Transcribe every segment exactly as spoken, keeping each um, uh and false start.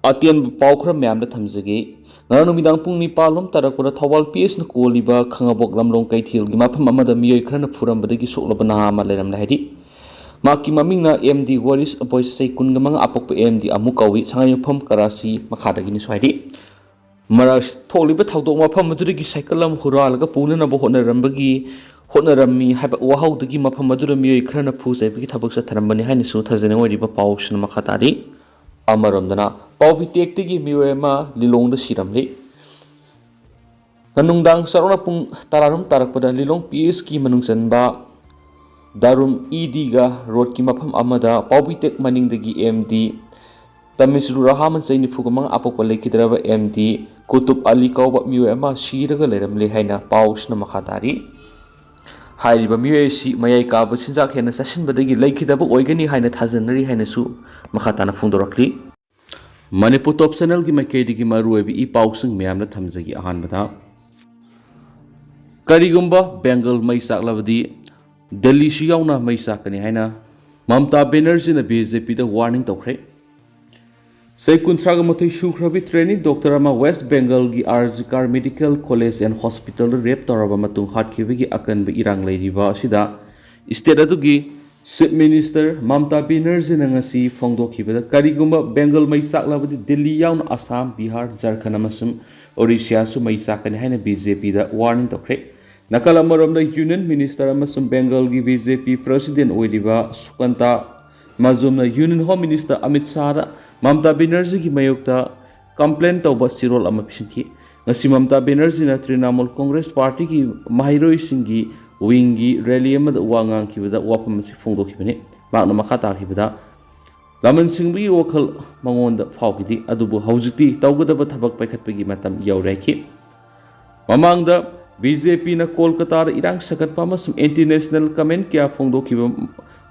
ꯑꯇꯦꯟꯕ ꯄꯥꯎ ꯈꯔ ꯃꯌꯥꯝꯗ ꯊꯝꯖꯒꯦ꯫ ꯉꯔꯥꯡ ꯅꯨꯃꯤꯗꯥꯡ ꯄꯨꯡ ꯅꯤꯄꯥꯟ ꯂꯣꯝ ꯇꯥꯔꯛꯄꯗ ꯊꯧꯕꯥꯜ ꯄꯤ ꯑꯦꯁꯅ ꯀꯣꯜꯂꯤꯕ ꯈꯥꯉꯕꯣꯛ ꯂꯝꯂꯣꯡ ꯀꯩꯊꯦꯜꯒꯤ ꯃꯐꯝ ꯑꯃꯗ ꯃꯤꯑꯣꯏ ꯈꯔꯅ ꯐꯨꯔꯝꯕꯗꯒꯤ ꯁꯣꯛꯂꯕ ꯅꯍꯥ ꯑꯃ ꯂꯩꯔꯝꯂꯦ ꯍꯥꯏꯔꯤ꯫ ꯃꯍꯥꯛꯀꯤ ꯃꯃꯤꯡꯅ ꯑꯦꯝ ꯗꯤ ꯋꯥꯔꯤꯁ ꯑꯕꯣꯏ, ꯆꯍꯤ ꯀꯨꯟꯒ ꯃꯉꯥ, ꯑꯄꯣꯛꯄ ꯑꯦꯝ ꯗꯤ ꯑꯃꯨ ꯀꯧꯏ, ꯁꯉꯥꯏꯌꯨꯝꯐꯝ ꯀꯔꯥꯁꯤ ꯃꯈꯥꯗꯒꯤꯅꯤꯁꯨ ꯍꯥꯏꯔꯤ꯫ ꯃꯔꯛ ꯊꯣꯛꯂꯤꯕ ꯊꯧꯗꯣꯛ ꯃꯐꯝ ꯑꯗꯨꯗꯒꯤ ꯁꯥꯏꯀꯜ ꯑꯃ ꯍꯨꯔꯥꯜꯂꯒ ꯄꯨꯅꯅꯕ ꯍꯣꯠꯅꯔꯝꯕꯒꯤ ꯍꯣꯠꯅꯔꯝꯃꯤ ꯍꯥꯏꯕ ꯋꯥꯍꯧꯗꯒꯤ ꯃꯐꯝ ꯑꯗꯨꯗ ꯃꯤꯑꯣꯏ ꯈꯔꯅ ꯐꯨ ꯆꯩꯕꯒꯤ ꯊꯕꯛ ꯆꯠꯊꯔꯝꯕꯅꯤ ꯍꯥꯏꯅꯁꯨ ꯊꯥꯖꯅꯤꯡꯉꯥꯏ ꯑꯣꯏꯔꯤꯕ ꯄꯥꯎꯁꯤꯅ ꯃꯈꯥ ꯇꯥꯔꯤ꯫ ꯑꯃꯔꯣꯝꯗꯅ, ꯄꯥꯎꯕꯤ ꯇꯦꯛꯇꯒꯤ ꯃꯤꯑꯣꯏ ꯑꯃ ꯂꯤꯂꯣꯡꯗ ꯁꯤꯔꯝꯂꯤ꯫ ꯅꯨꯡꯗꯥꯡ ꯆꯥꯎꯔꯥꯛꯅ ꯄꯨꯡ ꯇꯔꯥꯔꯣꯝ ꯇꯥꯔꯛꯄꯗ ꯂꯤꯂꯣꯡ ꯄꯤ ꯑꯦꯁꯀꯤ ꯃꯅꯨꯡ ꯆꯟꯕ ꯗꯥꯔꯨꯝ ꯏ ꯗꯤꯒ ꯔꯣꯗꯀꯤ ꯃꯐꯝ ꯑꯃꯗ ꯄꯥꯎꯕꯤ ꯇꯦꯛ ꯃꯅꯤꯡꯗꯒꯤ ꯑꯦꯝ ꯗꯤ ꯇꯃꯤꯁꯔꯨ ꯔꯍꯥꯃꯟ, ꯆꯍꯤ ꯅꯤꯐꯨꯒ ꯃꯉꯥ, ꯑꯄꯣꯛꯄ ꯂꯩꯈꯤꯗ꯭ꯔꯕ ꯑꯦꯝ ꯗꯤ ꯀꯨꯇꯨꯕ ꯑꯂꯤ ꯀꯧꯕ ꯃꯤꯑꯣꯏ ꯑꯃ ꯁꯤꯔꯒ ꯂꯩꯔꯝꯂꯦ ꯍꯥꯏꯅ ꯄꯥꯎꯁꯤꯅ ꯃꯈꯥ ꯇꯥꯔꯤ꯫ ꯍꯥꯏꯔꯤꯕ ꯃꯤꯑꯣꯏ ꯑꯁꯤ ꯃꯌꯥꯏ ꯀꯥꯕ ꯆꯤꯟꯖꯥꯛ ꯍꯦꯟꯅ ꯆꯥꯁꯤꯟꯕꯗꯒꯤ ꯂꯩꯈꯤꯗꯕ ꯑꯣꯏꯒꯅꯤ ꯍꯥꯏꯅ ꯊꯥꯖꯅꯔꯤ ꯍꯥꯏꯅꯁꯨ ꯃꯈꯥ ꯇꯥꯅ ꯐꯣꯡꯗꯣꯔꯛꯂꯤ꯫ ꯃꯅꯤꯄꯨꯔ ꯇꯣꯞ ꯆꯦꯅꯦꯜꯒꯤ ꯃꯥꯏꯀꯩꯗꯒꯤ ꯃꯔꯨꯑꯣꯏꯕ ꯏ ꯄꯥꯎꯁꯤꯡ ꯃꯌꯥꯝꯅ ꯊꯝꯖꯒꯦ꯫ ꯑꯍꯥꯟꯕꯗ, ꯀꯔꯤꯒꯨꯝꯕ ꯕꯦꯡꯒꯜ ꯃꯩ ꯆꯥꯛꯂꯕꯗꯤ ꯗꯦꯜꯂꯤꯁꯨ ꯌꯥꯎꯅ ꯃꯩ ꯆꯥꯛꯀꯅꯤ ꯍꯥꯏꯅ ꯃꯃꯇꯥ ꯕꯦꯅꯔꯖꯤꯅ ꯕꯤ ꯖꯦ ꯄꯤꯗ ꯋꯥꯔꯅꯤꯡ ꯇꯧꯈ꯭ꯔꯦ꯫ ꯆꯍꯤ ꯀꯨꯟꯊ꯭ꯔꯥꯒ ꯃꯥꯊꯣꯏ ꯁꯨꯈ꯭ꯔꯕꯤ ꯇ꯭ꯔꯦꯅꯤ ꯗꯣꯛꯇꯔ ꯑꯃ ꯋꯦꯁ ꯕꯦꯡꯒꯜꯒꯤ R G Kar medical college and ꯍꯣꯁꯄꯤꯇꯥꯜꯗ ꯔꯦꯞ ꯇꯧꯔꯕ ꯃꯇꯨꯡ ꯍꯥꯠꯈꯤꯕꯒꯤ ꯑꯀꯟꯕ ꯏꯔꯥꯡ ꯂꯩꯔꯤꯕ ꯑꯁꯤꯗ ꯁ꯭ꯇꯦꯠ ꯑꯗꯨꯒꯤ ꯆꯤꯐ ꯃꯤꯅꯤꯁꯇꯔ ꯃꯃꯇꯥ ꯕꯦꯅꯔꯖꯤꯅ ꯉꯁꯤ ꯐꯣꯡꯗꯣꯛꯈꯤꯕꯗ, ꯀꯔꯤꯒꯨꯝꯕ ꯕꯦꯡꯒꯜ ꯃꯩ ꯆꯥꯛꯂꯕꯗꯤ ꯗꯤꯜꯂꯤ ꯌꯥꯎꯅ ꯑꯁꯥꯝ, ꯕꯤꯍꯥꯔ, ꯖꯔꯈꯟ ꯑꯃꯁꯨꯡ ꯑꯣꯔꯤꯁꯥꯁꯨ ꯃꯩ ꯆꯥꯛꯀꯅꯤ ꯍꯥꯏꯅ ꯕꯤ ꯖꯦ ꯄꯤꯗ ꯋꯥꯔꯅꯤꯡ ꯇꯧꯈ꯭ꯔꯦ꯫ ꯅꯥꯀꯜ ꯑꯃꯔꯣꯝꯗ, ꯌꯨꯅꯤꯌꯟ ꯃꯤꯅꯤꯁꯇꯔ ꯑꯃꯁꯨꯡ ꯕꯦꯡꯒꯜꯒꯤ ꯕꯤ ꯖꯦ ꯄꯤ ꯄ꯭ꯔꯁꯤꯗꯦꯟ ꯑꯣꯏꯔꯤꯕ ꯁꯨꯀꯟꯇꯥ ꯃꯖꯨꯝꯅ ꯌꯨꯅꯤꯌꯟ ꯍꯣꯝ ꯃꯤꯅꯤꯁꯇꯔ ꯑꯃꯤꯠ ꯁꯥꯍꯗ ꯃꯃꯇꯥ ꯕꯦꯅꯔꯖꯤꯒꯤ ꯃꯥꯌꯣꯛꯇ ꯀꯝꯄ꯭ꯂꯦꯟ ꯇꯧꯕ ꯆꯦꯔꯣꯜ ꯑꯃ ꯄꯤꯁꯤꯟꯈꯤ꯫ ꯉꯁꯤ ꯃꯃꯇꯥ ꯕꯦꯅꯔꯖꯤꯅ ꯇ꯭ꯔꯤꯅꯥꯃꯨꯜ ꯀꯣꯡꯒ꯭ꯔꯦꯁ ꯄꯥꯔꯇꯤꯒꯤ ꯃꯍꯩꯔꯣꯏꯁꯤꯡꯒꯤ ꯋꯤꯡꯒꯤ ꯔꯦꯂꯤ ꯑꯃꯗ ꯋꯥ ꯉꯥꯡꯈꯤꯕꯗ ꯋꯥꯐꯝ ꯑꯁꯤ ꯐꯣꯡꯗꯣꯛꯈꯤꯕꯅꯤ꯫ ꯃꯍꯥꯛꯅ ꯃꯈꯥ ꯇꯥꯈꯤꯕꯗ, ꯂꯃꯟ ꯁꯤꯡꯕꯒꯤ ꯋꯥꯈꯜ ꯃꯉꯣꯟꯗ ꯐꯥꯎꯈꯤꯗꯦ, ꯑꯗꯨꯕꯨ ꯍꯧꯖꯤꯛꯇꯤ ꯇꯧꯒꯗꯕ ꯊꯕꯛ ꯄꯥꯏꯈꯠꯄꯒꯤ ꯃꯇꯝ ꯌꯧꯔꯦ ꯍꯥꯏꯈꯤ꯫ ꯃꯃꯥꯡꯗ ꯕꯤ ꯖꯦ ꯄꯤꯅ ꯀꯣꯜꯀꯇꯥꯗ ꯏꯔꯥꯡ ꯁꯥꯒꯠꯄ ꯑꯃꯁꯨꯡ ꯑꯦꯟꯇꯤ ꯅꯦꯁꯅꯦꯜ ꯀꯃꯦꯟ ꯀꯌꯥ ꯐꯣꯡꯗꯣꯛꯈꯤꯕ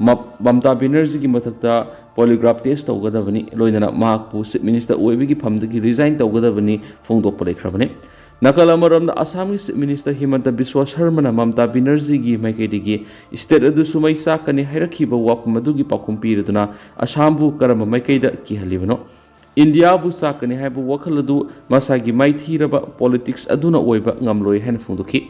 ꯃ-, ꯃꯃꯇꯥ ꯕꯦꯅꯔꯖꯤꯒꯤ ꯃꯊꯛꯇ ꯄꯣꯂꯤꯒ꯭ꯔꯥꯐ ꯇꯦꯁ ꯇꯧꯒꯗꯕꯅꯤ, ꯂꯣꯏꯅꯅ ꯃꯍꯥꯛꯄꯨ ꯆꯤꯐ ꯃꯤꯅꯤꯁꯇꯔ ꯑꯣꯏꯕꯒꯤ ꯐꯝꯗꯒꯤ ꯔꯤꯖꯥꯏꯟ ꯇꯧꯒꯗꯕꯅꯤ ꯐꯣꯡꯗꯣꯛꯄ ꯂꯩꯈ꯭ꯔꯕꯅꯤ꯫ ꯅꯥꯀꯜ ꯑꯃꯔꯣꯝꯗ, ꯑꯁꯥꯝꯒꯤ ꯆꯤꯐ ꯃꯤꯅꯤꯁꯇꯔ ꯍꯤꯃꯟꯇ ꯕꯤꯁ꯭ꯋ ꯁꯔꯃꯅ ꯃꯃꯇꯥ ꯕꯦꯅꯔꯖꯤꯒꯤ ꯃꯥꯏꯀꯩꯗꯒꯤ ꯁ꯭ꯇꯦꯠ ꯑꯗꯨꯁꯨ ꯃꯩ ꯆꯥꯛꯀꯅꯤ ꯍꯥꯏꯔꯛꯈꯤꯕ ꯋꯥꯐꯝ ꯑꯗꯨꯒꯤ ꯄꯥꯎꯈꯨꯝ ꯄꯤꯔꯗꯨꯅ ꯑꯁꯥꯝꯕꯨ ꯀꯔꯝꯕ ꯃꯥꯏꯀꯩꯗ ꯀꯤꯍꯜꯂꯤꯕꯅꯣ? ꯏꯟꯗꯤꯌꯥꯕꯨ ꯆꯥꯛꯀꯅꯤ ꯍꯥꯏꯕ ꯋꯥꯈꯜ ꯑꯗꯨ ꯃꯁꯥꯒꯤ ꯃꯥꯏꯊꯤꯔꯕ ꯄꯣꯂꯤꯇꯤꯛꯁ ꯑꯗꯨꯅ ꯑꯣꯏꯕ ꯉꯝꯂꯣꯏ ꯍꯥꯏꯅ ꯐꯣꯡꯗꯣꯛꯈꯤ꯫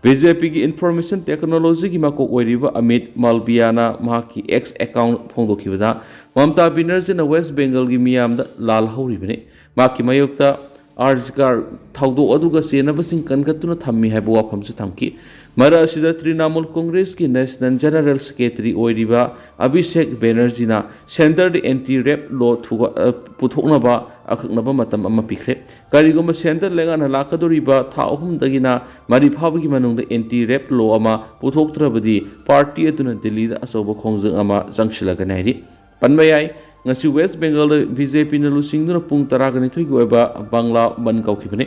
ꯕꯤ ꯖꯦ ꯄꯤꯒꯤ ꯏꯟꯐꯣꯔꯃꯦꯁꯟ ꯇꯦꯛꯅꯣꯂꯣꯖꯤꯒꯤ ꯃꯀꯣꯛ ꯑꯣꯏꯔꯤꯕ ꯑꯃꯤꯠ ꯃꯥꯜꯕꯤꯌꯥꯅ ꯃꯍꯥꯛꯀꯤ ꯑꯦꯛꯁ ꯑꯦꯀꯥꯎꯟ ꯐꯣꯡꯗꯣꯛꯈꯤꯕꯗ, ꯃꯃꯇꯥ ꯕꯦꯅꯔꯖꯤꯅ ꯋꯦꯁ ꯕꯦꯡꯒꯜꯒꯤ ꯃꯤꯌꯥꯝꯗ ꯂꯥꯜꯍꯧꯔꯤꯕꯅꯤ꯫ ꯃꯍꯥꯛꯀꯤ ꯃꯥꯌꯣꯛꯇ ꯑꯥꯔ ꯖꯤ ꯀꯥꯔ ꯊꯧꯗꯣꯛ ꯑꯗꯨꯒ ꯆꯦꯟꯅꯕꯁꯤꯡ ꯀꯟꯈꯠꯇꯨꯅ ꯊꯝꯃꯤ ꯍꯥꯏꯕ ꯋꯥꯐꯝꯁꯨ ꯊꯝꯈꯤ꯫ ꯃꯔꯛ ꯑꯁꯤꯗ ꯇ꯭ꯔꯤꯅꯥꯃꯨꯜ ꯀꯣꯡꯒ꯭ꯔꯦꯁꯀꯤ ꯅꯦꯁꯅꯦꯜ ꯖꯦꯅꯔꯦꯜ ꯁꯦꯀ꯭ꯔꯦꯇꯔꯤ ꯑꯣꯏꯔꯤꯕ ꯑꯚꯤꯁꯦꯛ ꯕꯦꯅꯔꯖꯤꯅ ꯁꯦꯟꯇꯔꯗ ꯑꯦꯟꯇꯤ ꯔꯦꯞ ꯂꯣ ꯊꯨꯒ-, ꯑ, ꯄꯨꯊꯣꯛꯅꯕ ꯑꯀꯛꯅꯕ ꯃꯇꯝ ꯑꯃ ꯄꯤꯈ꯭ꯔꯦ꯫ ꯀꯔꯤꯒꯨꯝꯕ ꯁꯦꯟꯇꯔ ꯂꯩꯉꯥꯛꯅ ꯂꯥꯛꯀꯗꯧꯔꯤꯕ ꯊꯥ ꯑꯍꯨꯝꯗꯒꯤꯅ ꯃꯔꯤ ꯐꯥꯎꯕꯒꯤ ꯃꯅꯨꯡꯗ ꯑꯦꯟꯇꯤ ꯔꯦꯞ ꯂꯣ ꯑꯃ ꯄꯨꯊꯣꯛꯇ꯭ꯔꯕꯗꯤ, ꯄꯥꯔꯇꯤ ꯑꯗꯨꯅ ꯗꯤꯜꯂꯤꯗ ꯑꯆꯧꯕ ꯈꯣꯡꯖꯪ ꯑꯃ ꯆꯪꯁꯤꯜꯂꯒꯅꯤ ꯍꯥꯏꯔꯤ꯫ ꯄꯟꯕ ꯌꯥꯏ, ꯉꯁꯤ ꯋꯦꯁ ꯕꯦꯡꯒꯜꯗ ꯕꯤ ꯖꯦ ꯄꯤꯅ ꯂꯨꯆꯤꯡꯗꯨꯅ ꯄꯨꯡ ꯇꯔꯥꯒ ꯅꯤꯊꯣꯏꯒꯤ ꯑꯣꯏꯕ ꯕꯪꯂꯥ ꯕꯟ ꯀꯧꯈꯤꯕꯅꯤ꯫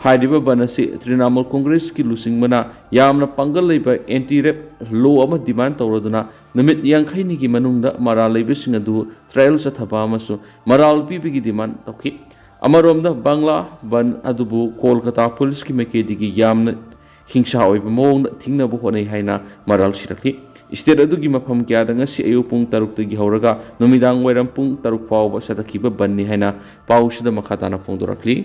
ꯍꯥꯏꯔꯤꯕ ꯕꯟ ꯑꯁꯤ ꯇ꯭ꯔꯤꯅꯥꯃꯨꯜ ꯀꯣꯡꯒ꯭ꯔꯦꯁꯀꯤ ꯂꯨꯆꯤꯡꯕꯅ ꯌꯥꯝꯅ ꯄꯥꯡꯒꯜ ꯂꯩꯕ ꯑꯦꯟꯇꯤ ꯔꯦꯞ ꯂꯣ ꯑꯃ ꯗꯤꯃꯥꯟ ꯇꯧꯔꯗꯨꯅ ꯅꯨꯃꯤꯠ ꯌꯥꯡꯈꯩꯅꯤꯒꯤ ꯃꯅꯨꯡꯗ ꯃꯔꯥꯜ ꯂꯩꯕꯁꯤꯡ ꯑꯗꯨ ꯇ꯭ꯔꯥꯏꯌꯦꯜ ꯆꯠꯊꯕ ꯑꯃꯁꯨꯡ ꯃꯔꯥꯜ ꯄꯤꯕꯒꯤ ꯗꯤꯃꯥꯟ ꯇꯧꯈꯤ꯫ ꯑꯃꯔꯣꯝꯗ, ꯕꯪꯂꯥ ꯕꯟ ꯑꯗꯨꯕꯨ ꯀꯣꯜꯀꯇꯥ ꯄꯨꯂꯤꯁꯀꯤ ꯃꯥꯏꯀꯩꯗꯒꯤ ꯌꯥꯝꯅ ꯍꯤꯡꯁꯥ ꯑꯣꯏꯕ ꯃꯑꯣꯡꯗ ꯊꯤꯡꯅꯕ ꯍꯣꯠꯅꯩ ꯍꯥꯏꯅ ꯃꯔꯥꯜ ꯁꯤꯔꯛꯂꯤ꯫ ꯏꯁꯇꯦꯠ ꯑꯗꯨꯒꯤ ꯃꯐꯝ ꯀꯌꯥꯗ ꯉꯁꯤ ꯑꯌꯨꯛ ꯄꯨꯡ ꯇꯔꯨꯛꯇꯒꯤ ꯍꯧꯔꯒ ꯅꯨꯃꯤꯗꯥꯡ ꯋꯥꯏꯔꯝ ꯄꯨꯡ ꯇꯔꯨꯛ ꯐꯥꯎꯕ ꯆꯠꯊꯈꯤꯕ ꯕꯟꯅꯤ ꯍꯥꯏꯅ ꯄꯥꯎꯁꯤꯗ ꯃꯈꯥ ꯇꯥꯅ ꯐꯣꯡꯗꯣꯔꯛꯂꯤ꯫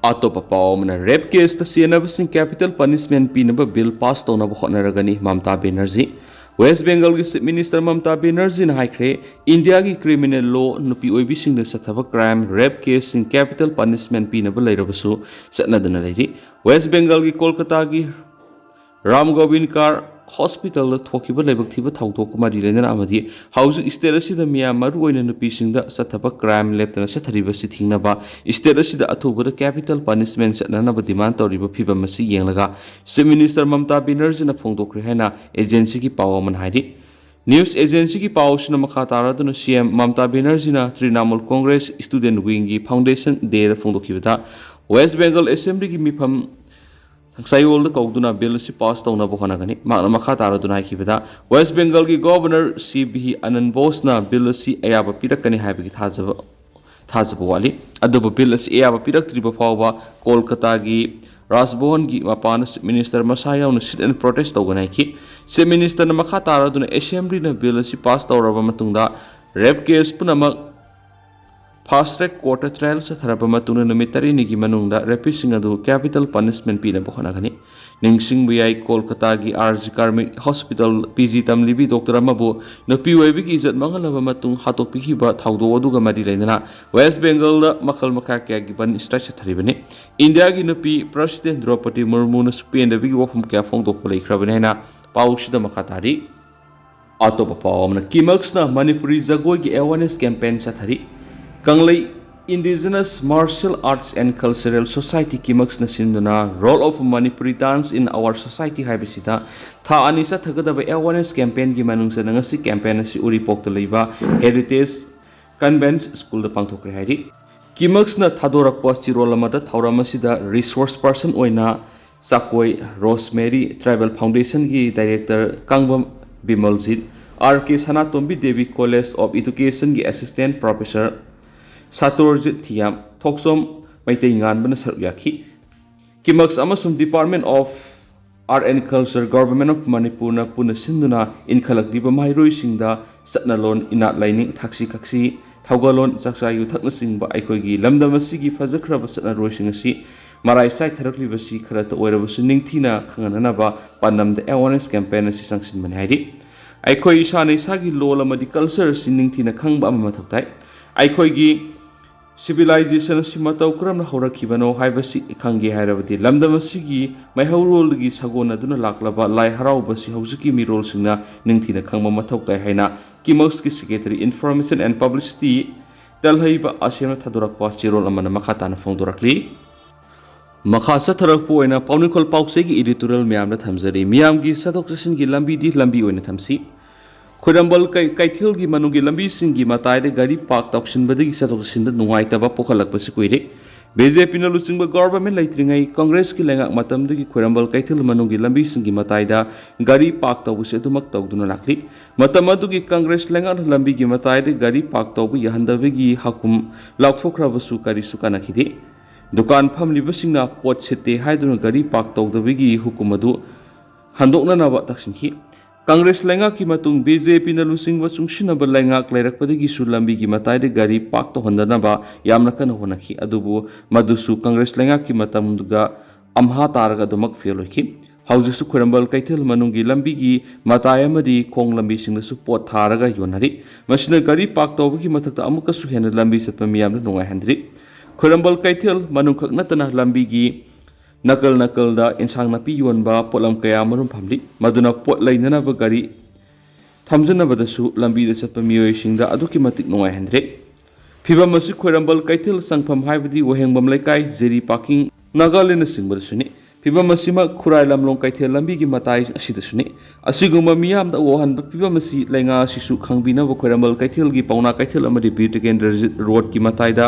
ꯑꯇꯣꯞꯄ ꯄꯥꯎ ꯑꯃꯅ, ꯔꯦꯞ ꯀꯦꯁꯇ ꯆꯦꯟꯅꯕꯁꯤꯡ ꯀꯦꯄꯤꯇꯦꯜ ꯄꯅꯤꯁꯃꯦꯟ ꯄꯤꯅꯕ ꯕꯤꯜ ꯄꯥꯁ ꯇꯧꯅꯕ ꯍꯣꯠꯅꯔꯒꯅꯤ, ꯃꯃꯇꯥ ꯕꯦꯅꯔꯖꯤ꯫ ꯋꯦꯁ ꯕꯦꯡꯒꯜꯒꯤ ꯆꯤꯐ ꯃꯤꯅꯤꯁꯇꯔ ꯃꯃꯇꯥ ꯕꯦꯅꯔꯖꯤꯅ ꯍꯥꯏꯈ꯭ꯔꯦ, ꯏꯟꯗꯤꯌꯥꯒꯤ ꯀ꯭ꯔꯤꯃꯤꯅꯦꯜ ꯂꯣ ꯅꯨꯄꯤ ꯑꯣꯏꯕꯤꯁꯤꯡꯗ ꯆꯠꯊꯕ ꯀ꯭ꯔꯥꯏꯝ, ꯔꯦꯞ ꯀꯦꯁꯁꯤꯡ ꯀꯦꯄꯤꯇꯦꯜ ꯄꯅꯤꯁꯃꯦꯟ ꯄꯤꯅꯕ ꯂꯩꯔꯕꯁꯨ ꯆꯠꯅꯗꯨꯅ ꯂꯩꯔꯤ꯫ ꯋꯦꯁ ꯕꯦꯡꯒꯜꯒꯤ ꯀꯣꯜꯀꯇꯥꯒꯤ ꯔꯥꯝ ꯒꯣꯕꯤꯟ ꯀꯥꯔ ꯍꯣꯁꯄꯤꯇꯥꯜꯗ ꯊꯣꯛꯈꯤꯕ ꯂꯥꯏꯕꯛ ꯊꯤꯕ ꯊꯧꯗꯣꯛꯀ ꯃꯔꯤ ꯂꯩꯅꯅ ꯑꯃꯗꯤ ꯍꯧꯖꯤꯛ ꯏꯁꯇꯦꯠ ꯑꯁꯤꯗ ꯃꯤꯌꯥꯝ, ꯃꯔꯨꯑꯣꯏꯅ ꯅꯨꯄꯤꯁꯤꯡꯗ ꯆꯠꯊꯕ ꯀ꯭ꯔꯥꯏꯝ ꯂꯦꯞꯇꯅ ꯆꯠꯊꯔꯤꯕꯁꯤ ꯊꯤꯡꯅꯕ ꯏꯁꯇꯦꯠ ꯑꯁꯤꯗ ꯑꯊꯨꯕꯗ ꯀꯦꯄꯤꯇꯦꯜ ꯄꯅꯤꯁꯃꯦꯟ ꯆꯠꯅꯅꯕ ꯗꯤꯃꯥꯟ ꯇꯧꯔꯤꯕ ꯐꯤꯕꯝ ꯑꯁꯤ ꯌꯦꯡꯂꯒ ꯆꯤꯐ ꯃꯤꯅꯤꯁꯇꯔ ꯃꯃꯇꯥ ꯕꯦꯅꯔꯖꯤꯅ ꯐꯣꯡꯗꯣꯛꯈ꯭ꯔꯦ ꯍꯥꯏꯅ ꯑꯦꯖꯦꯟꯁꯤꯒꯤ ꯄꯥꯎ ꯑꯃꯅ ꯍꯥꯏꯔꯤ꯫ ꯅ꯭ꯌꯨꯁ ꯑꯦꯖꯦꯟꯁꯤꯒꯤ ꯄꯥꯎꯁꯤꯅ ꯃꯈꯥ ꯇꯥꯔꯗꯨꯅ ꯁꯤ ꯑꯦꯝ ꯃꯃꯇꯥ ꯕꯦꯅꯔꯖꯤꯅ ꯇ꯭ꯔꯤꯅꯥꯃꯨꯜ ꯀꯣꯡꯒ꯭ꯔꯦꯁ ꯏꯁꯇꯨꯗꯦꯟ ꯋꯤꯡꯒꯤ ꯐꯥꯎꯟꯗꯦꯁꯟ ꯗꯦꯗ ꯐꯣꯡꯗꯣꯛꯈꯤꯕꯗ, ꯋꯦꯁ ꯕꯦꯡꯒꯜ ꯑꯦꯁꯦꯝꯕ꯭ꯂꯤꯒꯤ ꯃꯤꯐꯝ ꯆꯌꯣꯜꯗ ꯀꯧꯗꯨꯅ ꯕꯤꯜ ꯑꯁꯤ ꯄꯥꯁ ꯇꯧꯅꯕ ꯍꯣꯠꯅꯒꯅꯤ꯫ ꯃꯍꯥꯛꯅ ꯃꯈꯥ ꯇꯥꯔꯗꯨꯅ ꯍꯥꯏꯈꯤꯕꯗ, ꯋꯦꯁ ꯕꯦꯡꯒꯜꯒꯤ ꯒꯣꯚꯔꯅꯔ ꯁꯤ ꯚꯤ ꯑꯅꯟ ꯕꯣꯁꯅ ꯕꯤꯜ ꯑꯁꯤ ꯑꯌꯥꯕ ꯄꯤꯔꯛꯀꯅꯤ ꯍꯥꯏꯕꯒꯤ ꯊꯥꯖꯕ, ꯊꯥꯖꯕ ꯋꯥꯠꯂꯤ꯫ ꯑꯗꯨꯕꯨ ꯕꯤꯜ ꯑꯁꯤ ꯑꯌꯥꯕ ꯄꯤꯔꯛꯇ꯭ꯔꯤꯕ ꯐꯥꯎꯕ ꯀꯣꯜꯀꯇꯥꯒꯤ ꯔꯥꯖꯚꯋꯟꯒꯤ ꯃꯄꯥꯟꯗ ꯆꯤꯐ ꯃꯤꯅꯤꯁꯇꯔ ꯃꯁꯥ ꯌꯥꯎꯅ ꯁꯤꯠ ꯑꯦꯟ ꯄ꯭ꯔꯣꯇꯦꯁ ꯇꯧꯒꯅꯤ ꯍꯥꯏꯈꯤ꯫ ꯆꯤꯐ ꯃꯤꯅꯤꯁꯇꯔꯅ ꯃꯈꯥ ꯇꯥꯔꯗꯨꯅ ꯑꯦꯁꯦꯝꯕ꯭ꯂꯤꯅ ꯕꯤꯜ ꯑꯁꯤ ꯄꯥꯁ ꯇꯧꯔꯕ ꯃꯇꯨꯡꯗ ꯔꯦꯞ ꯀꯦꯁ ꯄꯨꯝꯅꯃꯛ ꯐꯥꯁ ꯇ꯭ꯔꯦꯛ ꯀꯣꯔꯠꯇ ꯇ꯭ꯔꯥꯌꯦꯜ ꯆꯠꯊꯔꯕ ꯃꯇꯨꯡꯗ ꯅꯨꯃꯤꯠ ꯇꯔꯦꯠꯅꯤꯒꯤ ꯃꯅꯨꯡꯗ ꯔꯦꯄꯤꯁꯁꯤꯡ ꯑꯗꯨ ꯀꯦꯄꯤꯇꯦꯜ ꯄꯅꯤꯁꯃꯦꯟꯠ ꯄꯤꯅꯕ ꯍꯣꯠꯅꯒꯅꯤ꯫ ꯅꯤꯡꯁꯤꯡꯕ ꯌꯥꯏ, ꯀꯣꯜꯀꯇꯥꯒꯤ R G Kar hospital P G ꯇꯝꯂꯤꯕꯤ ꯗꯣꯛꯇꯔ ꯑꯃꯕꯨ ꯅꯨꯄꯤ ꯑꯣꯏꯕꯒꯤ ꯏꯖꯠ ꯃꯥꯡꯍꯜꯂꯕ ꯃꯇꯨꯡ ꯍꯥꯠꯇꯣꯛꯄꯤꯈꯤꯕ ꯊꯧꯗꯣꯛ ꯑꯗꯨꯒ ꯃꯔꯤ ꯂꯩꯅꯅ ꯋꯦꯁ ꯕꯦꯡꯒꯜꯗ ꯃꯈꯜ ꯃꯈꯥ ꯀꯌꯥꯒꯤ ꯕꯟ ꯁ꯭ꯇ꯭ꯔꯥꯏꯛ ꯆꯠꯊꯔꯤꯕꯅꯤ꯫ ꯏꯟꯗꯤꯌꯥꯒꯤ ꯅꯨꯄꯤ ꯄ꯭ꯔꯁꯤꯗꯦꯟ ꯗ꯭ꯔꯧꯄꯗꯤ ꯃꯨꯔꯃꯨꯅꯁꯨ ꯄꯦꯟꯗꯕꯒꯤ ꯋꯥꯐꯝ ꯀꯌꯥ ꯐꯣꯡꯗꯣꯛꯄ ꯂꯩꯈ꯭ꯔꯕꯅꯤ ꯍꯥꯏꯅ ꯄꯥꯎꯁꯤꯗ ꯃꯈꯥ ꯇꯥꯔꯤ꯫ ꯑꯇꯣꯞꯄ ꯄꯥꯎ ꯑꯃꯅ, ꯀꯤꯃꯛꯁꯅ ꯃꯅꯤꯄꯨꯔꯤ ꯖꯒꯣꯏꯒꯤ ꯑꯦꯋꯥꯔꯅꯦꯁ ꯀꯦꯝꯄꯦꯟ ꯆꯠꯊꯔꯤ꯫ ꯀꯪꯂꯩ Indigenous Martial Arts and Cultural Society, ꯀꯤꯃꯛꯁꯅ ꯁꯤꯟꯗꯨꯅ Role of Manipuri Dance in Our Society ꯍꯥꯏꯕꯁꯤꯗ ꯊꯥ ꯑꯅꯤ ꯆꯠꯊꯒꯗꯕ ꯑꯦꯋꯥꯔꯅꯦꯁ ꯀꯦꯝꯄꯦꯟꯒꯤ ꯃꯅꯨꯡ ꯆꯟꯅ ꯉꯁꯤ ꯀꯦꯝꯄꯦꯟ ꯑꯁꯤ ꯎꯔꯤꯄꯣꯛꯇ ꯂꯩꯕ ꯍꯦꯔꯤꯇꯦꯖ ꯀꯟꯚꯦꯟꯁ ꯁ꯭ꯀꯨꯜꯗ ꯄꯥꯡꯊꯣꯛꯈ꯭ꯔꯦ ꯍꯥꯏꯔꯤ꯫ ꯀꯤꯃꯛꯁꯅ ꯊꯥꯗꯣꯔꯛꯄ ꯆꯤꯔꯣꯜ ꯑꯃꯗ ꯊꯧꯔꯝ ꯑꯁꯤꯗ ꯔꯤꯁꯣꯔꯁ ꯄꯔꯁꯟ ꯑꯣꯏꯅ ꯆꯥꯀꯣꯏ ꯔꯣꯁꯃꯦꯔꯤ ꯇ꯭ꯔꯥꯏꯕꯦꯜ ꯐꯥꯎꯟꯗꯦꯁꯟꯒꯤ director Kangbam Bimaljit, R K Sanatombi Devi college of ꯏꯗꯨꯀꯦꯁꯟꯒꯤ ꯑꯦꯁꯤꯁꯇꯦꯟꯠ ꯄ꯭ꯔꯣꯐꯦꯁꯔ ꯁꯥꯇꯣꯔꯖꯤꯠ ꯊꯤꯌꯥꯝ, ꯊꯣꯛꯆꯣꯝ ꯃꯩꯇꯩꯉꯥꯟꯕꯅ ꯁꯔꯨꯛ ꯌꯥꯈꯤ꯫ ꯀꯤꯃꯛꯁ ꯑꯃꯁꯨꯡ Department of Art and Culture, Government of ꯃꯅꯤꯄꯨꯔꯅ ꯄꯨꯟꯅ ꯁꯤꯟꯗꯨꯅ ꯏꯟꯈꯠꯂꯛꯂꯤꯕ ꯃꯍꯩꯔꯣꯏꯁꯤꯡꯗ ꯆꯠꯅꯂꯣꯟ, ꯏꯅꯥꯠ ꯂꯥꯏꯅꯤꯡ, ꯊꯛꯁꯤ ꯈꯥꯁꯤ, ꯊꯧꯒꯜꯂꯣꯟ, ꯆꯥꯛꯆꯥ ꯌꯨꯊꯛꯅꯆꯤꯡꯕ ꯑꯩꯈꯣꯏꯒꯤ ꯂꯝꯗꯝ ꯑꯁꯤꯒꯤ ꯐꯖꯈ꯭ꯔꯕ ꯆꯠꯅꯔꯣꯜꯁꯤꯡ ꯑꯁꯤ ꯃꯔꯥꯏ ꯆꯥꯏꯊꯔꯛꯂꯤꯕꯁꯤ ꯈꯔꯇ ꯑꯣꯏꯔꯕꯁꯨ ꯅꯤꯡꯊꯤꯅ ꯈꯪꯍꯟꯅꯅꯕ ꯄꯥꯟꯗꯝꯗ ꯑꯦꯋꯥꯔꯅꯦꯁ ꯀꯦꯝꯄꯦꯟ ꯑꯁꯤ ꯆꯪꯁꯤꯟꯕꯅꯤ ꯍꯥꯏꯔꯤ꯫ ꯑꯩꯈꯣꯏ ꯏꯁꯥꯅ ꯏꯁꯥꯒꯤ ꯂꯣꯜ ꯑꯃꯗꯤ ꯀꯜꯆꯔ ꯑꯁꯤ ꯅꯤꯡꯊꯤꯅ ꯈꯪꯕ ꯑꯃ ꯃꯊꯧ ꯇꯥꯏ꯫ ꯑꯩꯈꯣꯏꯒꯤ ꯁꯤꯚꯤꯂꯥꯏꯖꯦꯁꯟ ꯑꯁꯤ ꯃꯇꯧ ꯀꯔꯝꯅ ꯍꯧꯔꯛꯈꯤꯕꯅꯣ ꯍꯥꯏꯕꯁꯤ ꯈꯪꯒꯦ ꯍꯥꯏꯔꯕꯗꯤ ꯂꯝꯗꯝ ꯑꯁꯤꯒꯤ ꯃꯩꯍꯧꯔꯣꯜꯗꯒꯤ ꯁꯥꯒꯣꯟꯅꯗꯨꯅ ꯂꯥꯛꯂꯕ ꯂꯥꯏ ꯍꯔꯥꯎꯕꯁꯤ ꯍꯧꯖꯤꯛꯀꯤ ꯃꯤꯔꯣꯜꯁꯤꯡꯅ ꯅꯤꯡꯊꯤꯅ ꯈꯪꯕ ꯃꯊꯧ ꯇꯥꯏ ꯍꯥꯏꯅ ꯀꯤꯃꯛꯁꯀꯤ ꯁꯦꯀ꯭ꯔꯦꯇꯔꯤ ꯏꯟꯐꯣꯔꯃꯦꯁꯟ ꯑꯦꯟ ꯄꯕ꯭ꯂꯤꯁꯤꯇꯤ ꯇꯦꯜꯍꯩꯕ ꯑꯁꯦꯝꯅ ꯊꯥꯗꯣꯔꯛꯄ ꯆꯦꯔꯣꯜ ꯑꯃꯅ ꯃꯈꯥ ꯇꯥꯅ ꯐꯣꯡꯗꯣꯔꯛꯂꯤ꯫ ꯃꯈꯥ ꯆꯠꯊꯔꯛꯄ ꯑꯣꯏꯅ ꯄꯥꯎꯅꯤꯡꯈꯣꯜ ꯄꯥꯎꯆꯦꯒꯤ ꯏꯗꯤꯇꯣꯔꯤꯌꯦꯜ ꯃꯌꯥꯝꯗ ꯊꯝꯖꯔꯤ꯫ ꯃꯤꯌꯥꯝꯒꯤ ꯆꯠꯊꯣꯛ ꯆꯠꯁꯤꯟꯒꯤ ꯂꯝꯕꯤꯗꯤ ꯂꯝꯕꯤ ꯑꯣꯏꯅ ꯊꯝꯁꯤ꯫ ꯈꯣꯏꯔꯝꯕꯜ ꯀꯩ-, ꯀꯩꯊꯦꯜꯒꯤ ꯃꯅꯨꯡꯒꯤ ꯂꯝꯕꯤꯁꯤꯡꯒꯤ ꯃꯇꯥꯏꯗ ꯒꯥꯔꯤ ꯄꯥꯔꯛ ꯇꯧꯁꯤꯟꯕꯗꯒꯤ ꯆꯠꯊꯣꯛ ꯆꯠꯁꯤꯟꯗ ꯅꯨꯡꯉꯥꯏꯇꯕ ꯄꯣꯛꯍꯜꯂꯛꯄꯁꯤ ꯀꯨꯏꯔꯦ꯫ ꯕꯤ ꯖꯦ ꯄꯤꯅ ꯂꯨꯆꯤꯡꯕ ꯒꯣꯚꯔꯟꯃꯦꯟꯠ ꯂꯩꯇ꯭ꯔꯤꯉꯩ ꯀꯪꯒ꯭ꯔꯦꯁꯀꯤ ꯂꯩꯉꯥꯛ ꯃꯇꯝꯗꯒꯤ ꯈꯣꯏꯔꯝꯕꯜ ꯀꯩꯊꯦꯜ ꯃꯅꯨꯡꯒꯤ ꯂꯝꯕꯤꯁꯤꯡꯒꯤ ꯃꯇꯥꯏꯗ ꯒꯥꯔꯤ ꯄꯥꯔꯛ ꯇꯧꯕꯁꯤ ꯑꯗꯨꯃꯛ ꯇꯧꯗꯨꯅ ꯂꯥꯛꯂꯤ꯫ ꯃꯇꯝ ꯑꯗꯨꯒꯤ ꯀꯪꯒ꯭ꯔꯦꯁ ꯂꯩꯉꯥꯛꯅ ꯂꯝꯕꯤꯒꯤ ꯃꯇꯥꯏꯗ ꯒꯥꯔꯤ ꯄꯥꯔꯛ ꯇꯧꯕ ꯌꯥꯍꯟꯗꯕꯒꯤ ꯍꯥꯀꯨꯝ ꯂꯥꯎꯊꯣꯛꯈ꯭ꯔꯕꯁꯨ ꯀꯔꯤꯁꯨ ꯀꯥꯟꯅꯈꯤꯗꯦ꯫ ꯗꯨꯀꯥꯟ ꯐꯝꯂꯤꯕꯁꯤꯡꯅ ꯄꯣꯠ ꯁꯤꯠꯇꯦ ꯍꯥꯏꯗꯨꯅ ꯒꯥꯔꯤ ꯄꯥꯔꯛ ꯇꯧꯗꯕꯒꯤ ꯍꯨꯀꯨꯝ ꯑꯗꯨ ꯍꯟꯗꯣꯛꯅꯅꯕ ꯇꯛꯁꯤꯟꯈꯤ꯫ ꯀꯪꯒ꯭ꯔꯦꯁ ꯂꯩꯉꯥꯛꯀꯤ ꯃꯇꯨꯡ ꯕꯤ ꯖꯦ ꯄꯤꯅ ꯂꯨꯆꯤꯡꯕ ꯆꯨꯡꯁꯤꯟꯅꯕ ꯂꯩꯉꯥꯛ ꯂꯩꯔꯛꯄꯗꯒꯤꯁꯨ ꯂꯝꯕꯤꯒꯤ ꯃꯇꯥꯏꯗ ꯒꯥꯔꯤ ꯄꯥꯔꯛ ꯇꯧꯍꯟꯗꯅꯕ ꯌꯥꯝꯅ ꯀꯟꯅ ꯍꯣꯠꯅꯈꯤ꯫ ꯑꯗꯨꯕꯨ ꯃꯗꯨꯁꯨ ꯀꯪꯒ꯭ꯔꯦꯁ ꯂꯩꯉꯥꯛꯀꯤ ꯃꯇꯝꯗ ꯑꯝꯍꯥ ꯇꯥꯔꯒ ꯑꯗꯨꯃꯛ ꯐꯦꯜ ꯑꯣꯏꯈꯤ꯫ ꯍꯧꯖꯤꯛꯁꯨ ꯈ꯭ꯋꯥꯏꯔꯝꯕꯟ ꯀꯩꯊꯦꯜ ꯃꯅꯨꯡꯒꯤ ꯂꯝꯕꯤꯒꯤ ꯃꯇꯥꯏ ꯑꯃꯗꯤ ꯈꯣꯡ ꯂꯝꯕꯤꯁꯤꯡꯗꯁꯨ ꯄꯣꯠ ꯊꯥꯔꯒ ꯌꯣꯟꯅꯔꯤ꯫ ꯃꯁꯤꯅ ꯒꯥꯔꯤ ꯄꯥꯔꯛ ꯇꯧꯕꯒꯤ ꯃꯊꯛꯇ ꯑꯃꯨꯛꯀꯁꯨ ꯍꯦꯟꯅ ꯂꯝꯕꯤ ꯆꯠꯄ ꯃꯤꯌꯥꯝꯗ ꯅꯨꯡꯉꯥꯏꯍꯟꯗ꯭ꯔꯤ꯫ ꯈ꯭ꯋꯥꯏꯔꯝꯕꯟ ꯀꯩꯊꯦꯜ ꯃꯅꯨꯡꯈꯛ ꯅꯠꯇꯅ ꯂꯝꯕꯤꯒꯤ ꯅꯥꯀꯜ ꯅꯥꯀꯜꯗ ꯏꯟꯁꯥꯡ ꯅꯥꯄꯤ ꯌꯣꯟꯕ ꯄꯣꯠꯂꯝ ꯀꯌꯥ ꯑꯃꯔꯣꯝ ꯐꯝꯂꯤ꯫ ꯃꯗꯨꯅ ꯄꯣꯠ ꯂꯩꯅꯅꯕ ꯒꯥꯔꯤ ꯊꯝꯖꯅꯕꯗꯁꯨ ꯂꯝꯕꯤꯗ ꯆꯠꯄ ꯃꯤꯑꯣꯏꯁꯤꯡꯗ ꯑꯗꯨꯛꯀꯤ ꯃꯇꯤꯛ ꯅꯨꯡꯉꯥꯏꯍꯟꯗ꯭ꯔꯦ꯫ ꯐꯤꯕꯝ ꯑꯁꯤ ꯈ꯭ꯋꯥꯏꯔꯝꯕꯟ ꯀꯩꯊꯦꯜ ꯆꯪꯐꯝ, ꯍꯥꯏꯕꯗꯤ ꯋꯥꯍꯦꯡꯕꯝ ꯂꯩꯀꯥꯏ, ꯖꯦꯔꯤ ꯄꯥꯔꯀꯤꯡ, ꯅꯥꯒꯥꯂꯦꯟꯅꯆꯤꯡꯕꯗꯁꯨꯅꯤ꯫ ꯐꯤꯕꯝ ꯑꯁꯤꯃꯛ ꯈꯨꯔꯥꯏ ꯂꯝꯂꯣꯡ ꯀꯩꯊꯦꯜ ꯂꯝꯕꯤꯒꯤ ꯃꯇꯥꯏ ꯑꯁꯤꯗꯁꯨꯅꯤ꯫ ꯑꯁꯤꯒꯨꯝꯕ ꯃꯤꯌꯥꯝꯗ ꯋꯥꯍꯟꯕ ꯐꯤꯕꯝ ꯑꯁꯤ ꯂꯩꯉꯥꯛ ꯑꯁꯤꯁꯨ ꯈꯪꯕꯤꯅꯕ ꯈ꯭ꯋꯥꯏꯔꯝꯕꯟ ꯀꯩꯊꯦꯜꯒꯤ ꯄꯥꯎꯅꯥ ꯀꯩꯊꯦꯜ ꯑꯃꯗꯤ ꯕꯤꯔ ꯇꯤꯀꯦꯟꯗ꯭ꯔꯖꯤꯠ ꯔꯣꯗꯀꯤ ꯃꯇꯥꯏꯗ,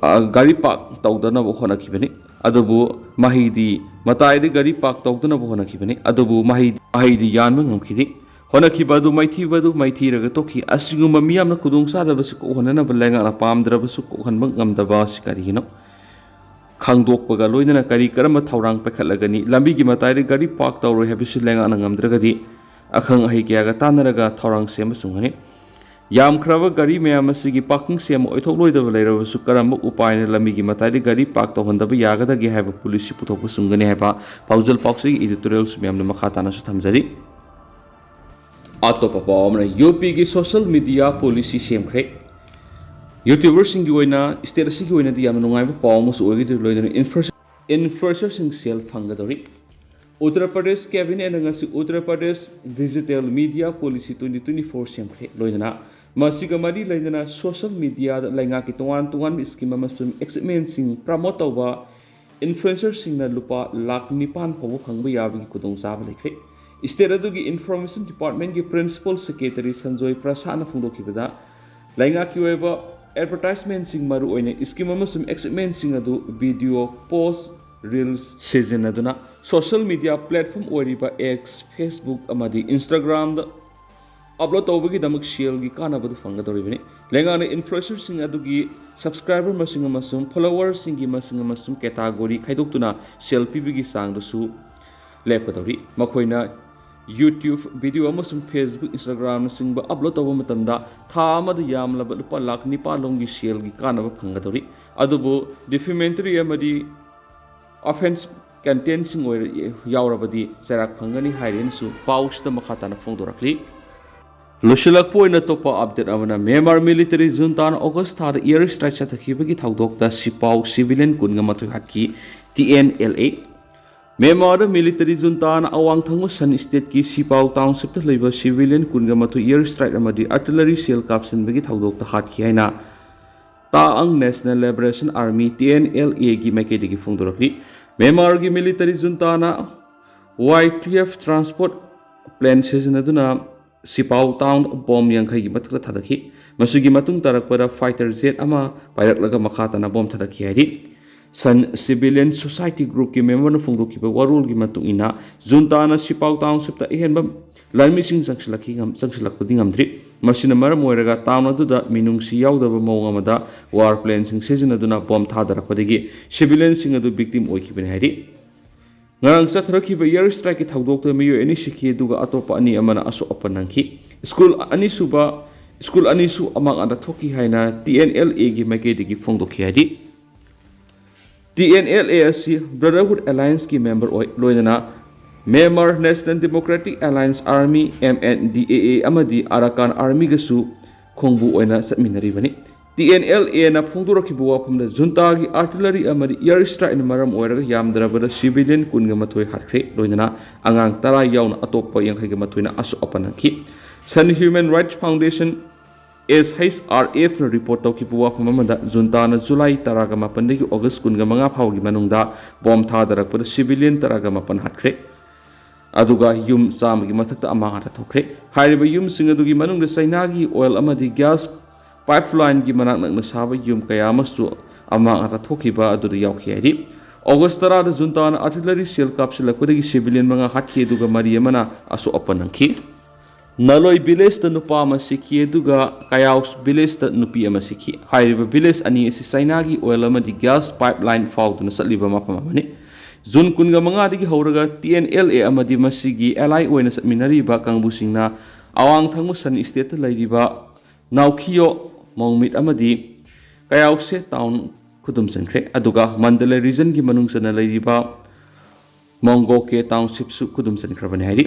ꯑ, ꯒꯥꯔꯤ ꯄꯥꯔꯛ ꯇꯧꯗꯅꯕ ꯍꯣꯠꯅꯈꯤꯕꯅꯤ꯫ ꯑꯗꯨꯕꯨ ꯃꯍꯩꯗꯤ, ꯃꯇꯥꯏꯗ ꯒꯥꯔꯤ ꯄꯥꯔꯛ ꯇꯧꯗꯅꯕ ꯍꯣꯠꯅꯈꯤꯕꯅꯤ꯫ ꯑꯗꯨꯕꯨ ꯃꯍꯩ-, ꯃꯍꯩꯗꯤ ꯌꯥꯟꯕ ꯉꯝꯈꯤꯗꯦ꯫ ꯍꯣꯠꯅꯈꯤꯕ ꯑꯗꯨ ꯃꯥꯏꯊꯤꯕ ꯑꯗꯨ ꯃꯥꯏꯊꯤꯔꯒ ꯇꯣꯛꯈꯤ꯫ ꯑꯁꯤꯒꯨꯝꯕ ꯃꯤꯌꯥꯝꯅ ꯈꯨꯗꯣꯡꯆꯥꯗꯕꯁꯤ ꯀꯣꯛꯍꯟꯅꯅꯕ ꯂꯩꯉꯥꯛꯅ ꯄꯥꯝꯗ꯭ꯔꯕꯁꯨ ꯀꯣꯛꯍꯟꯕ ꯉꯝꯗꯕ ꯑꯁꯤ ꯀꯔꯤꯒꯤꯅꯣ? ꯈꯪꯗꯣꯛꯄꯒ ꯂꯣꯏꯅꯅ ꯀꯔꯤ ꯀꯔꯝꯕ ꯊꯧꯔꯥꯡ ꯄꯥꯏꯈꯠꯂꯒꯅꯤ? ꯂꯝꯕꯤꯒꯤ ꯃꯇꯥꯏꯗ ꯒꯥꯔꯤ ꯄꯥꯔꯛ ꯇꯧꯔꯣꯏ ꯍꯥꯏꯕꯁꯤ ꯂꯩꯉꯥꯛꯅ ꯉꯝꯗ꯭ꯔꯒꯗꯤ ꯑꯈꯪ ꯑꯍꯩ ꯀꯌꯥꯒ ꯇꯥꯟꯅꯔꯒ ꯊꯧꯔꯥꯡ ꯁꯦꯝꯕ ꯆꯨꯝꯒꯅꯤ꯫ ꯌꯥꯝꯈ꯭ꯔꯕ ꯒꯥꯔꯤ ꯃꯌꯥꯝ ꯑꯁꯤꯒꯤ ꯄꯥꯔꯀꯤꯡ ꯁꯦꯝꯕ ꯑꯣꯏꯊꯣꯛꯂꯣꯏꯗꯕ ꯂꯩꯔꯕꯁꯨ ꯀꯔꯝꯕ ꯎꯄꯥꯏꯅ ꯂꯝꯕꯤꯒꯤ ꯃꯇꯥꯏꯗ ꯒꯥꯔꯤ ꯄꯥꯔꯛ ꯇꯧꯍꯟꯗꯕ ꯌꯥꯒꯗꯒꯦ ꯍꯥꯏꯕ ꯄꯣꯂꯤꯁꯤ ꯄꯨꯊꯣꯛꯄ ꯆꯨꯝꯒꯅꯤ ꯍꯥꯏꯕ ꯄꯥꯎꯖꯦꯜ ꯄꯥꯎꯆꯦꯒꯤ ꯏꯗꯤꯇꯣꯔꯤꯌꯦꯜꯁꯨ ꯃꯌꯥꯝꯅ ꯃꯈꯥ ꯇꯥꯅꯁꯨ ꯊꯝꯖꯔꯤ꯫ ꯑꯇꯣꯞꯄ ꯄꯥꯎ ꯑꯃꯅ ꯌꯨ ꯄꯤꯒꯤ ꯁꯣꯁꯤꯌꯦꯜ ꯃꯤꯗꯤꯌꯥ ꯄꯣꯂꯤꯁꯤ ꯁꯦꯝꯈ꯭ꯔꯦ꯫ ꯌꯨꯇ꯭ꯌꯨꯕꯔꯁꯤꯡꯒꯤ ꯑꯣꯏꯅ ꯁ꯭ꯇꯦꯠ ꯑꯁꯤꯒꯤ ꯑꯣꯏꯅꯗꯤ ꯌꯥꯝꯅ ꯅꯨꯡꯉꯥꯏꯕ ꯄꯥꯎ ꯑꯃꯁꯨ ꯑꯣꯏꯒꯗꯧꯔꯤ꯫ ꯂꯣꯏꯅꯅ ꯏꯟꯐ꯭ꯂꯨ-, ꯏꯟꯐ꯭ꯂꯨꯑꯦꯟꯁꯔꯁꯤꯡ ꯁꯦꯜ ꯐꯪꯒꯗꯧꯔꯤ꯫ ꯎꯠꯇꯔ ꯄ꯭ꯔꯗꯦꯁ ꯀꯦꯕꯤꯅꯦꯠꯅ ꯉꯁꯤ Uttar Pradesh digital media policy twenty twenty four ꯁꯦꯝꯈ꯭ꯔꯦ꯫ ꯂꯣꯏꯅꯅ ꯃꯁꯤꯒ ꯃꯔꯤ ꯂꯩꯅꯅ ꯁꯣꯁꯤꯌꯦꯜ ꯃꯤꯗꯤꯌꯥꯗ ꯂꯩꯉꯥꯛꯀꯤ ꯇꯣꯉꯥꯟ ꯇꯣꯉꯥꯟꯕ ꯁ꯭ꯀꯤꯝ ꯑꯃꯁꯨꯡ ꯑꯦꯆꯤꯞꯃꯦꯟꯁꯤꯡ ꯄ꯭ꯔꯃꯣꯠ ꯇꯧꯕ ꯏꯟꯐ꯭ꯂꯨꯑꯦꯟꯁꯔꯁꯤꯡꯅ ꯂꯨꯄꯥ ꯂꯥꯈ ꯅꯤꯄꯥꯟ ꯐꯥꯎꯕ ꯐꯪꯕ ꯌꯥꯕꯒꯤ ꯈꯨꯗꯣꯡꯆꯥꯕ ꯂꯩꯈ꯭ꯔꯦ꯫ ꯁ꯭ꯇꯦꯠ ꯑꯗꯨꯒꯤ ꯏꯟꯐꯣꯔꯃꯦꯁꯟ ꯗꯤꯄꯥꯔꯠꯃꯦꯟꯒꯤ ꯄ꯭ꯔꯤꯟꯁꯤꯄꯜ ꯁꯦꯀ꯭ꯔꯦꯇꯔꯤ ꯁꯟꯖꯣꯏ ꯄ꯭ꯔꯁꯥꯗꯅ ꯐꯣꯡꯗꯣꯛꯈꯤꯕꯗ, ꯂꯩꯉꯥꯛꯀꯤ ꯑꯣꯏꯕ ꯑꯦꯗꯚꯔꯇꯥꯏꯖꯃꯦꯟꯁꯤꯡ, ꯃꯔꯨꯑꯣꯏꯅ ꯁ꯭ꯀꯤꯝ ꯑꯃꯁꯨꯡ ꯑꯦꯆꯤꯞꯃꯦꯟꯁꯤꯡ ꯑꯗꯨ ꯚꯤꯗꯤꯑꯣ, ꯄꯣꯁ, ꯔꯤꯜꯁ ꯁꯤꯖꯤꯟꯅꯗꯨꯅ ꯁꯣꯁꯤꯌꯦꯜ ꯃꯤꯗꯤꯌꯥ ꯄ꯭ꯂꯦꯠꯐꯣꯔꯝ ꯑꯣꯏꯔꯤꯕ ꯑꯦꯛꯁ, ꯐꯦꯁꯕꯨꯛ ꯑꯃꯗꯤ ꯏꯟꯁꯇꯥꯒ꯭ꯔꯥꯝꯗ ꯑꯞꯂꯣꯗ ꯇꯧꯕꯒꯤꯗꯃꯛ ꯁꯦꯜꯒꯤ ꯀꯥꯟꯅꯕꯗꯨ ꯐꯪꯒꯗꯧꯔꯤꯕꯅꯤ꯫ ꯂꯩꯉꯥꯛꯅ ꯏꯟꯐ꯭ꯂꯨꯑꯦꯟꯁꯔꯁꯤꯡ ꯑꯗꯨꯒꯤ ꯁꯕꯁꯀ꯭ꯔꯥꯏꯕꯔ ꯃꯁꯤꯡ ꯑꯃꯁꯨꯡ ꯐꯣꯂꯣꯋꯔꯁꯤꯡꯒꯤ ꯃꯁꯤꯡ ꯑꯃꯁꯨꯡ ꯀꯦꯇꯥꯒꯣꯔꯤ ꯈꯥꯏꯗꯣꯛꯇꯨꯅ ꯁꯦꯜ ꯄꯤꯕꯒꯤ ꯆꯥꯡꯗꯨꯁꯨ ꯂꯦꯞꯀꯗꯧꯔꯤ꯫ ꯃꯈꯣꯏꯅ YouTube video ꯑꯃꯁꯨꯡ Facebook, Instagram ꯅꯆꯤꯡꯕ upload ꯇꯧꯕ ꯃꯇꯝꯗ ꯊꯥ ꯑꯃꯗ ꯌꯥꯝꯂꯕ ꯂꯨꯄꯥ ꯂꯥꯈ ꯅꯤꯄꯥꯜ ꯂꯣꯝꯒꯤ ꯁꯦꯜꯒꯤ ꯀꯥꯟꯅꯕ ꯐꯪꯒꯗꯧꯔꯤ꯫ ꯑꯗꯨꯕꯨ defamatory ꯑꯃꯗꯤ offence contentꯁꯤꯡ ꯑꯣꯏꯔ ꯌꯥꯎꯔꯕꯗꯤ ꯆꯩꯔꯥꯛ ꯐꯪꯒꯅꯤ ꯍꯥꯏꯔꯦꯅꯁꯨ ꯄꯥꯎꯁꯤꯗ ꯃꯈꯥ ꯇꯥꯅ ꯐꯣꯡꯗꯣꯔꯛꯂꯤ꯫ ꯂꯣꯏꯁꯤꯜꯂꯛꯄ ꯑꯣꯏꯅ ꯑꯇꯣꯞꯄ update ꯑꯃꯅ Myanmar military juntaꯅ August ꯊꯥꯗ air strike ꯆꯠꯊꯈꯤꯕꯒꯤ ꯊꯧꯗꯣꯛꯇ ꯁꯤꯄꯥꯎ civilian ꯀꯨꯟꯒ ꯃꯥꯊꯣꯏ ꯍꯥꯠꯈꯤ꯫ T N L A Myanmarꯗ military juntaꯅ ꯑꯋꯥꯡ ꯊꯪꯕ Shan stateꯀꯤ ꯁꯤꯄꯥꯎ townshipꯇ ꯂꯩꯕ civilian ꯀꯨꯟꯒ ꯃꯥꯊꯣꯏ air strike ꯑꯃꯗꯤ artillery shell ꯀꯥꯞꯁꯤꯟꯕꯒꯤ ꯊꯧꯗꯣꯛꯇ ꯍꯥꯠꯈꯤ ꯍꯥꯏꯅ Ta'ang National Liberation Army, T N L Aꯒꯤ ꯃꯥꯏꯀꯩꯗꯒꯤ ꯐꯣꯡꯗꯣꯔꯛꯂꯤ꯫ Myanmarꯒꯤ military juntaꯅ Y twelve transport plane ꯁꯤꯖꯤꯟꯅꯗꯨꯅ ꯁꯤꯄꯥꯎ town bomb ꯌꯥꯡꯈꯩꯒꯤ ꯃꯊꯛꯇ ꯊꯥꯗꯈꯤ꯫ ꯃꯁꯤꯒꯤ ꯃꯇꯨꯡ ꯇꯥꯔꯛꯄꯗ fighter jet ꯑꯃ ꯄꯥꯏꯔꯛꯂꯒ ꯃꯈꯥ ꯇꯥꯅ bomb ꯊꯥꯗꯈꯤ ꯍꯥꯏꯔꯤ꯫ Shan civilian society groupꯀꯤ memberꯅ ꯐꯣꯡꯗꯣꯛꯈꯤꯕ ꯋꯥꯔꯣꯜꯒꯤ ꯃꯇꯨꯡ ꯏꯟꯅ, juntaꯅ ꯁꯤꯄꯥꯎ townshipꯇ ꯑꯍꯦꯟꯕ ꯂꯥꯟꯃꯤꯁꯤꯡ ꯆꯪꯁꯤꯜꯂꯛꯈꯤ ꯉꯝ-, ꯆꯪꯁꯤꯜꯂꯛꯄꯗꯤ ꯉꯝꯗ꯭ꯔꯤ꯫ ꯃꯁꯤꯅ ꯃꯔꯝ ꯑꯣꯏꯔꯒ town ꯑꯗꯨꯗ ꯃꯤꯅꯨꯡꯁꯤ ꯌꯥꯎꯗꯕ ꯃꯑꯣꯡ ꯑꯃꯗ war planeꯁꯤꯡ ꯁꯤꯖꯤꯟꯅꯗꯨꯅ bomb ꯊꯥꯗꯔꯛꯄꯗꯒꯤ civilianꯁꯤꯡ ꯑꯗꯨ victim ꯑꯣꯏꯈꯤꯕꯅꯤ ꯍꯥꯏꯔꯤ꯫ ꯉꯔꯥꯡ ꯆꯠꯊꯔꯛꯈꯤꯕ air strikeꯀꯤ ꯊꯧꯗꯣꯛꯇ ꯃꯤꯑꯣꯏ ꯑꯅꯤ ꯁꯤꯈꯤ, ꯑꯗꯨꯒ ꯑꯇꯣꯞꯄ ꯑꯅꯤ ꯑꯃꯅ ꯑꯁꯣꯛ ꯑꯄꯟ ꯅꯪꯈꯤ꯫ School ꯑꯅꯤꯁꯨꯕ, school ꯑꯅꯤꯁꯨ ꯑꯃꯥꯡ ꯑꯇ ꯊꯣꯛꯈꯤ ꯍꯥꯏꯅ T N L Aꯒꯤ ꯃꯥꯏꯀꯩꯗꯒꯤ ꯐꯣꯡꯗꯣꯛꯈꯤ ꯍꯥꯏꯔꯤ꯫ T N L A ꯑꯁꯤ Brotherhood Allianceꯀꯤ member ꯑꯣꯏ, ꯂꯣꯏꯅꯅ Myanmar National Democratic Alliance Army, M N D A A, ꯑꯃꯗꯤ Arakan Armyꯒꯁꯨ ꯈꯣꯡꯕꯨ ꯑꯣꯏꯅ ꯆꯠꯃꯤꯟꯅꯔꯤꯕꯅꯤ꯫ T N L Aꯅ ꯐꯣꯡꯗꯣꯔꯛꯈꯤꯕ ꯋꯥꯐꯝꯗ, juntaꯒꯤ artillery ꯑꯃꯗꯤ air strikeꯅ ꯃꯔꯝ ꯑꯣꯏꯔꯒ ꯌꯥꯝꯗ꯭ꯔꯕꯗ civilian ꯀꯨꯟꯒ ꯃꯥꯊꯣꯏ ꯍꯥꯠꯈ꯭ꯔꯦ, ꯂꯣꯏꯅꯅ ꯑꯉꯥꯡ ꯇꯔꯥ ꯌꯥꯎꯅ ꯑꯇꯣꯞꯄ ꯌꯥꯡꯈꯩꯒ ꯃꯥꯊꯣꯏꯅ ꯑꯁꯣꯛ ꯑꯄꯟ ꯅꯪꯈꯤ꯫ Shan Human Rights Foundation, S H R Fꯅ report ꯇꯧꯈꯤꯕ ꯋꯥꯐꯝ ꯑꯃꯗ, juntaꯅ July ꯇꯔꯥꯒ ꯃꯥꯄꯟꯗꯒꯤ August ꯀꯨꯟꯒ ꯃꯉꯥ ꯐꯥꯎꯒꯤ ꯃꯅꯨꯡꯗ bomb ꯊꯥꯗꯔꯛꯄꯗ civilian ꯇꯔꯥꯒ ꯃꯥꯄꯟ ꯍꯥꯠꯈ꯭ꯔꯦ, ꯑꯗꯨꯒ ꯌꯨꯝ ꯆꯥꯝꯃꯒꯤ ꯃꯊꯛꯇ ꯑꯃꯥꯡ ꯑꯇ ꯊꯣꯛꯈ꯭ꯔꯦ꯫ ꯍꯥꯏꯔꯤꯕ ꯌꯨꯝꯁꯤꯡ ꯑꯗꯨꯒꯤ ꯃꯅꯨꯡꯗ Chinaꯒꯤ oil ꯑꯃꯗꯤ gas pipelineꯒꯤ ꯃꯅꯥꯛ ꯅꯛꯅ ꯁꯥꯕ ꯌꯨꯝ ꯀꯌꯥ ꯑꯃꯁꯨ ꯑꯃꯥꯡ ꯑꯇ ꯊꯣꯛꯈꯤꯕ ꯑꯗꯨꯗ ꯌꯥꯎꯈꯤ ꯍꯥꯏꯔꯤ꯫ August ꯇꯔꯥꯗ juntaꯅ artillery shell ꯀꯥꯞꯁꯤꯜꯂꯛꯄꯗꯒꯤ civilian ꯃꯉꯥ ꯍꯥꯠꯈꯤ, ꯑꯗꯨꯒ ꯃꯔꯤ ꯑꯃꯅ ꯑꯁꯣꯛ ꯑꯄꯟ ꯅꯪꯈꯤ꯫ Naloi villageꯇ ꯅꯨꯄꯥ ꯑꯃ ꯁꯤꯈꯤ, ꯑꯗꯨꯒ Kayao villageꯇ ꯅꯨꯄꯤ ꯑꯃ ꯁꯤꯈꯤ꯫ ꯍꯥꯏꯔꯤꯕ village ꯑꯅꯤ ꯑꯁꯤ Chinaꯒꯤ oil ꯑꯃꯗꯤ gas pipeline ꯐꯥꯎꯗꯨꯅ ꯆꯠꯂꯤꯕ ꯃꯐꯝ ꯑꯃꯅꯤ꯫ ꯖꯨꯟ ꯀꯨꯟꯒ ꯃꯉꯥꯗꯒꯤ ꯍꯧꯔꯒ ꯇꯤ ꯑꯦꯟ ꯑꯦꯜ ꯑꯦ ꯑꯃꯗꯤ ꯃꯁꯤꯒꯤ ꯑꯦꯂꯥꯏ ꯑꯣꯏꯅ ꯆꯠꯃꯤꯟꯅꯔꯤꯕ ꯀꯥꯡꯕꯨꯁꯤꯡꯅ ꯑꯋꯥꯡ ꯊꯪꯕ ꯁꯟ ꯁ꯭ꯇꯦꯠꯇ ꯂꯩꯔꯤꯕ ꯅꯥꯎꯈꯤꯌꯣ, ꯃꯣꯡꯃꯤꯠ ꯑꯃꯗꯤ ꯀꯌꯥꯎꯁꯦ ꯇꯥꯎꯟ ꯈꯨꯗꯨꯝ ꯆꯟꯈ꯭ꯔꯦ꯫ ꯑꯗꯨꯒ ꯃꯟꯗꯂꯦ ꯔꯤꯖꯟꯒꯤ ꯃꯅꯨꯡ ꯆꯟꯅ ꯂꯩꯔꯤꯕ ꯃꯣꯡꯒꯣꯀꯦ ꯇꯥꯎꯟꯁꯤꯞꯁꯨ ꯈꯨꯗꯨꯝ ꯆꯟꯈ꯭ꯔꯕꯅꯤ ꯍꯥꯏꯔꯤ꯫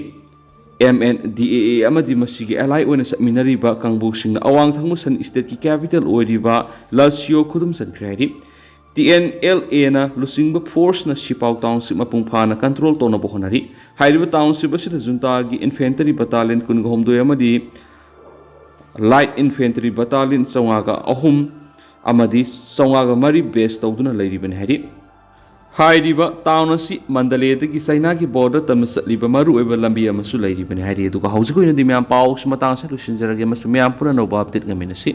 ꯑꯦꯝ ꯑꯦꯟ ꯗꯤ ꯑꯦ ꯑꯦ ꯑꯃꯗꯤ ꯃꯁꯤꯒꯤ ꯑꯦꯂꯥꯏ ꯑꯣꯏꯅ ꯆꯠꯃꯤꯟꯅꯔꯤꯕ ꯀꯥꯡꯕꯨꯁꯤꯡꯅ ꯑꯋꯥꯡ ꯊꯪꯕ ꯁꯟ ꯁ꯭ꯇꯦꯠꯀꯤ ꯀꯦꯄꯤꯇꯦꯜ ꯑꯣꯏꯔꯤꯕ ꯂꯁꯤꯌꯣ ꯈꯨꯗꯨꯝ ꯆꯟꯈ꯭ꯔꯦ ꯍꯥꯏꯔꯤ꯫ ꯇꯤ ꯑꯦꯟ ꯑꯦꯜ ꯑꯦꯅ ꯂꯨꯆꯤꯡꯕ ꯐꯣꯔꯁꯅ ꯁꯤꯄꯥꯎ ꯇꯥꯎꯟꯁꯤꯞ ꯃꯄꯨꯡ ꯐꯥꯅ ꯀꯟꯇ꯭ꯔꯣꯜ ꯇꯧꯅꯕ ꯍꯣꯠꯅꯔꯤ꯫ ꯍꯥꯏꯔꯤꯕ ꯇꯥꯎꯟꯁꯤꯞ ꯑꯁꯤꯗ ꯖꯨꯟꯇꯥꯒꯤ ꯏꯟꯐꯦꯟꯇꯔꯤ ꯕꯇꯥꯂꯤꯌꯟ ꯀꯨꯟꯒ ꯍꯨꯝꯗꯣꯏ ꯑꯃꯗꯤ ꯂꯥꯏꯠ ꯏꯟꯐꯦꯟꯇꯔꯤ ꯕꯇꯥꯂꯤꯌꯟ ꯆꯥꯝꯃꯉꯥꯒ ꯑꯍꯨꯝ ꯑꯃꯗꯤ ꯆꯥꯝꯃꯉꯥꯒ ꯃꯔꯤ ꯕꯦꯁ ꯇꯧꯗꯨꯅ ꯂꯩꯔꯤꯕꯅꯤ ꯍꯥꯏꯔꯤ꯫ ꯍꯥꯏꯔꯤꯕ ꯇꯥꯎꯟ ꯑꯁꯤ ꯃꯟꯗꯂꯦꯗꯒꯤ ꯆꯩꯅꯥꯒꯤ ꯕꯣꯔꯗꯔ ꯇꯝꯅ ꯆꯠꯂꯤꯕ ꯃꯔꯨꯑꯣꯏꯕ ꯂꯝꯕꯤ ꯑꯃꯁꯨ ꯂꯩꯔꯤꯕꯅꯤ ꯍꯥꯏꯔꯤ꯫ ꯑꯗꯨꯒ ꯍꯧꯖꯤꯛ ꯑꯣꯏꯅꯗꯤ ꯃꯌꯥꯝ ꯄꯥꯎꯁꯤ ꯃꯇꯥꯡꯁꯤꯗ ꯂꯣꯏꯁꯤꯟꯖꯔꯒꯦ꯫ ꯃꯁꯤ ꯃꯌꯥꯝ ꯄꯨꯟꯅ ꯑꯅꯧꯕ ꯑꯞꯗꯦꯠ ꯉꯥꯏꯃꯤꯟꯅꯁꯤ꯫